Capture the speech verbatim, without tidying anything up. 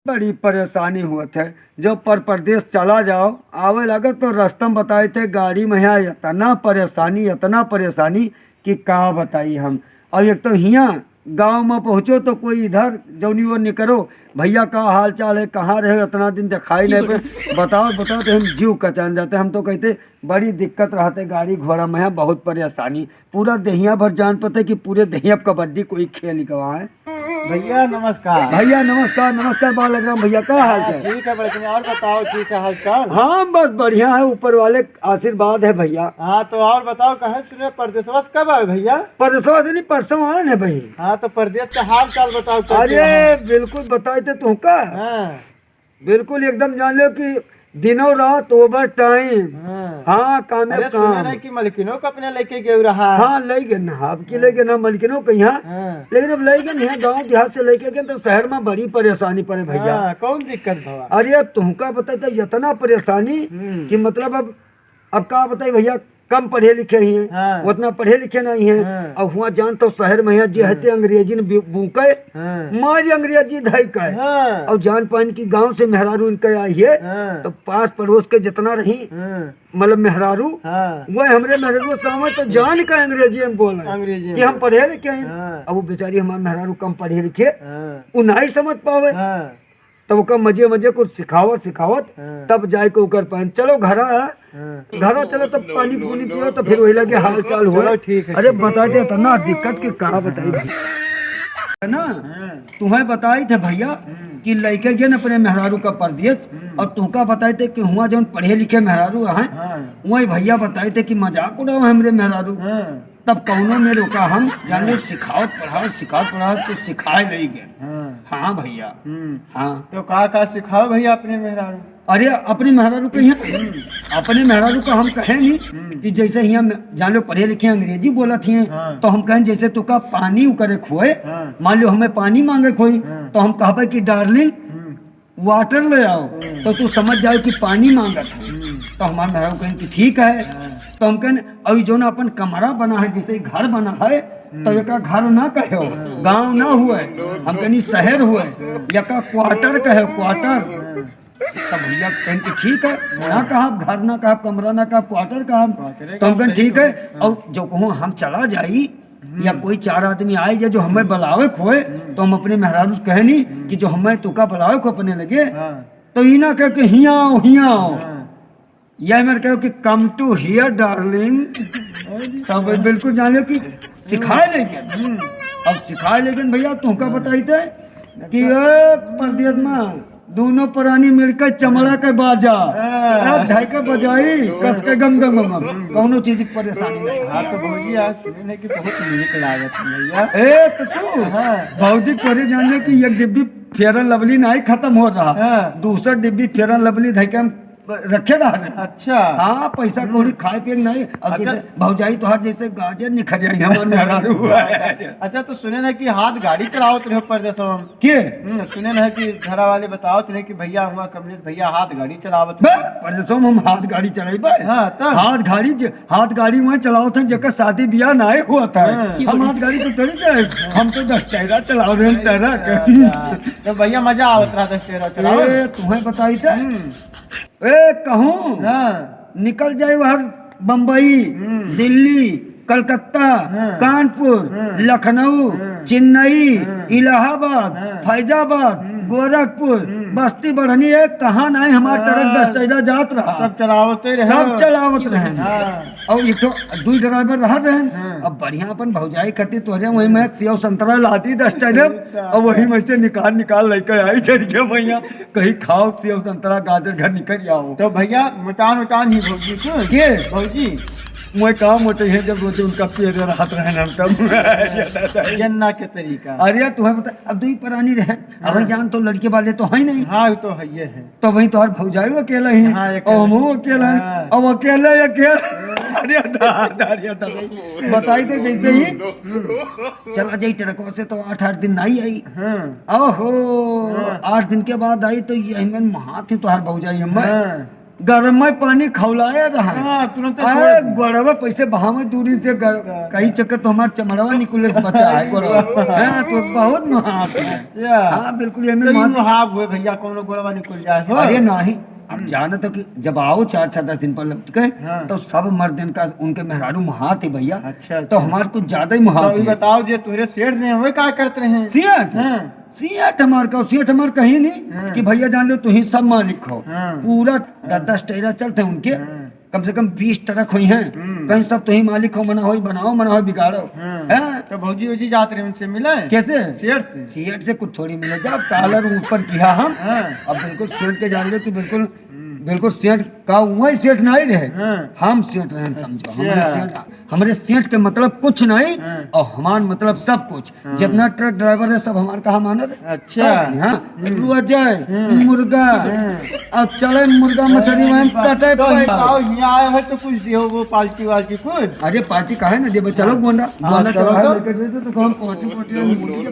बड़ी परेशानी होत है। जब पर परदेस चला जाओ, आवे लगे तो रस्ता में बताए थे, गाड़ी में यहाँ इतना परेशानी, इतना परेशानी कि का बताई हम। और एक तो हियाँ गाँव में पहुँचो तो कोई इधर जौनी ओर निकरो, "भैया का हाल चाल है, कहाँ रहे, इतना दिन दिखाई नहीं पे, बताओ, बताओ।" तो हम जीव कचान जाते। हम तो कहते बड़ी दिक्कत रहते गाड़ी घोड़ा में है, बहुत परेशानी। पूरा देहिया भर जान पते कि पूरे देहिया पे कबड्डी कोई खेल गवा है। भैया नमस्कार। भैया नमस्कार, नमस्कार बालक राम भैया, का हाल हाँ, चाल? ठीक है, बड़े और बताओ, ठीक है हाल चाल? हाँ, बस बढ़िया है, ऊपर वाले आशीर्वाद है भैया। हाँ, तो और बताओ, कहे सुने परदेसवा से कब आए भैया? परदेसवा से नहीं, परसों आए हैं भाई। हाँ, तो परदेस का हाल चाल बताओ, कैसे अरे रहा? बिल्कुल बताए थे तुमका। हाँ। बिल्कुल एकदम जान लो कि दिनों रात ओवर टाइम। हाँ। हाँ, कामे अरे, सुने काम। नहीं कि मलकिनो को अपने लेके गए रहा। हाँ, ले गए ना, अब की हाँ। ले गए ना मलकिनो के यहाँ। हाँ। लेकिन अब ले गए नहीं, गाँव देहात से लेके गए तो शहर में बड़ी परेशानी पड़े भैया। हाँ, कौन दिक्कत भवा? अरे, अब तुमका बताई तो इतना परेशानी हम्म। कि मतलब अब, अब का बताई भैया, कम पढ़े लिखे ही हैं, हाँ। उतना पढ़े लिखे नहीं हैं। हाँ। और हुआ जान तो शहर में यहाँ जे हाँ। हते अंग्रेजी में बू-, बूके, हाँ। मारी अंग्रेजी धई के। हाँ। और जान पाइन कि गाँव से मेहरारू इनके आई है, हाँ। तो पास पड़ोस के जितना रही, हाँ। मतलब मेहरारू, हाँ। वह हमरे मेहरारू सामने तो जान का अंग्रेजी में बोले अंग्रेजी कि में। हम पढ़े लिखे हैं। हाँ। अब वो बेचारी हमारे मेहरारू कम पढ़े लिखे, हाँ। वो नहीं समझ पावे। हाँ। तब ओकर मजे मजे कुछ सिखावत सिखावत हाँ। तब जाए के ओकर पानी, "चलो घरा है।" हाँ। घरा चलो तब पानी पूनी पियो तो फिर वही लगे हाल चाल हुआ। चलो ठीक है, अरे ठीक है। बता दे इतना दिक्कत के कहाँ बताई भाई। है ना? हाँ। तुम्हें बताई थे भैया हम्म। कि लइके गए न अपने मेहरारू का परदेस हम्म। और तुमका बताई थे कि हुआ जौन पढ़े लिखे मेहरारू हैं, हाँ। वही भैया बताई थे कि मजाक उड़ाओ हमरे मेहरारू। हाँ। तब कौनो में रोका हम, जाने हाँ। सिखावत पढ़ावत, सिखावत पढ़ावत तो सिखाए नहीं गए। हाँ। हाँ भैया। हम्म। हाँ। तो का का सिखाओ भैया अपने मेहरारू? अरे अपने मेहरारू के यहाँ, हम्म। अपने मेहरारू का हम कहे नहीं हम्म। कि जैसे हियाँ में, जान लो पढ़े लिखे अंग्रेजी बोलत ही हैं, हाँ। तो हम कहें जैसे तो का पानी उकरे खोए, हाँ। मान लो हमें पानी मांगे खोई, हाँ। तो हम कहबे कि डार्लिंग, हम्म। वाटर ले आओ, हम्म। तो तू समझ जाओ कि पानी मांगत है। हम्म। तो हमार मेहरारू कहें कि ठीक है। हाँ। तो हम कहें, "अभी जो ना अपन कमरा बना है, जैसे घर बना है, तो हम्म। एका घर ना कहो, हाँ। गाँव ना हुए, हम कहें शहर हुए, हाँ। एका क्वार्टर कहो, क्वार्टर।" हाँ। तो भैया कहें कि ठीक है, हाँ। ना कहा घर, ना कहा कमरा, ना कहा क्वार्टर कहा। क्वार्टर तो हम कहा कहें सही ठीक है, है। हाँ। और जो कहूँ हम चला जाई, हम्म। या कोई चार आदमी आए या जो हमें बुलावे खोए, हम्म। तो हम अपने मेहरारू से कहे नहीं हम्म। कि जो हमें तुका बुलावे को अपने लगे, हाँ। तो ई ना कह के हियाँ आओ, हियाँ आओ। हाँ। या मेरे कहो कि "Come to here, darling।" तब बिल्कुल जाने कि सिखाए लेकिन। हम्म। अब सिखाए लेकिन भैया, तुमका हाँ। बताई थे कि ए, परदेस में दोनों प्राणी मिलकर चमड़ा के बाजा। हाँ। अब धई के बजाई, कस के गम गम गम गम। कौनो चीज की परेशानी नहीं। हाँ, तो भौजी आज सुने नहीं कि बहुत नीक लागत है भैया। ए, तो तू हाँ। भौजी तोरे जाने कि एक डिब्बी Fair and Lovely नहीं खत्म हो रहा। हाँ। दूसरा डिब्बी Fair and Lovely धई के हम रखे रहा है। अच्छा। हाँ, पैसा हम्म। कौड़ी खाए पिए के नहीं। अब अच्छा। जैसे भौजाई तोहार जैसे गाजर निखर जाए, हमार मेहरारू हुआ है। अच्छा, तो सुने ना कि हाथ गाड़ी चलावत रहे परदेसवा में। के? हम्म, सुने ना कि घरा वाले बतावत रहे कि भैया हुआ कमलेश भैया हाथ गाड़ी चलावत बे, रहे। परदेसवा में हम हाथ गाड़ी चलाइबे? हाँ, तब? हाथ गाड़ी ज-, हाथ गाड़ी वहीं चलावत हैं जेकर शादी ब्याह नाहीं हुआ था। हाँ। हम हाथ गाड़ी तो चली जाए, हम तो दस टैरा चलाव रहे हैं, टैरा के। अच्छा, तो भैया मजा आवत रहा दस टैरा चलावत? ए, तुम्हें बताई थे? हम्म। ए, कहूँ? हाँ। निकल जाए वहाँ बम्बई, हम्म। दिल्ली, कलकत्ता, हाँ। कानपुर, हाँ। लखनऊ, हाँ। चेन्नई, हाँ। इलाहाबाद, हाँ। फैजाबाद, हम्म। गोरखपुर, हम्म। बस्ती बढ़नी है, कहाँ नाहीं हमार हाँ। ट्रक दस टैरा जात रहा। सब चलावते रहे। सब चलावत रहे। हाँ। और एक ठो दुई ड्राइवर रहा रहे। हाँ। अब बढ़िया अपन भौजाई करती तोहरे वहीं में सेव संतरा लाती दस टैरा, अच्छा। और वहीं में से निकाल निकाल लेके आई चढ़ के भैया। कहीं खाओ सेव संतरा गाजर घर निकल आओ। तो भैया मोटान उटान ही भौजी को? के? भौजी। मोए का मोटे हैं जब रोजे उनका पेट रहत रहे ना हम तब। जन्ना के तरीका। अरे तुम्हें पता, अब दुई परानी रहे, अब हाँ। जान तो लड़के वाले तो हैं नहीं। हाँ, वो तो है, ये है। तो वहीं तो हर भौजाई अकेला ही, हाँ, अकेला। और हम अकेला हैं, हाँ। अब अकेला ही अकेला। अरे दा-, दा-, अरे दा-, बताई तो जैसे ही चला जाई ट्रकों से तो आठ आठ दिन नहीं आई। हाँ। ओहो, हाँ। आठ दिन के बाद आई तो ये हमें हाथ ही तो हर भौजाई हमें। हाँ। गरम में पानी खौलाए रहा। हाँ, तुरंत अरे, छोड़ दे। गोड़वा पैसे बहावे दूरी से गर-, हाँ। कई चक्कर तो हमार चमड़वा निकले से बचा है, गोड़वा। हाँ, तो बहुत नुहात है। अच्छा। हाँ, बिल्कुल, ये में तो ये मात- नुहाब हुए भैया, कौनो गोड़वा निकल जाए हो। अरे नहीं, अब हम्म। जानत हो कि जब आओ चार छह दस दिन पर लौट के, हाँ। तो सब मर्दन का उनके मेहरारू मुहात है भैया। अच्छा, तो अच्छा। हमार कुछ ज्यादा ही मुहात तो ये है। बताओ, जे तुहरे सेठ ने हमें का करत रहे? सेठ? हाँ। सेठ हमार का, सेठ हमार कहीं नहीं हाँ। कि भैया जान लो, तुही सब मालिक हो। हाँ। पूरा हाँ। दस दस टैरा चलते हैं उनके, हाँ। कम से कम बीस ट्रक हुई हैं। हम्म। कहीं सब तुही मालिक हो, मना होई बनाओ, मना होई बिगाड़ो। हाँ। हैं? तो भौजी वौजी जात रहे, उनसे मिले? कैसे? सेठ से? सेठ से कुछ थोड़ी मिले, जब कॉलर ऊपर किया हम, हाँ। अब बिल्कुल सेठ के जान लो कि बिल्कुल, हम्म। बिल्कुल सेठ का वही सेठ नहीं रहे। हाँ। हम सेठ रहे, समझो। अच्छा। हमरे सेठ, हमरे सेठ के मतलब कुछ नहीं हाँ। और हमार मतलब सब कुछ। हाँ। जितना ट्रक ड्राइवर है, सब हमार कहा मानत। अच्छा। हाँ, हम्म। रोजे, हम्म। मुर्गा, हम्म। अब चले मुर्गा मछली में हम कटे तो पाए। आओ, यहाँ आए हो तो कुछ दियो, वो पार्टी वार्टी कुछ। अरे पार्टी काहे ना देबे, चलो गोंडा, हाँ, गोंडा चलो चढ़ाए तो। लेके दे दो, तो हम पार्टी, पार्टी, हम मुर्गी के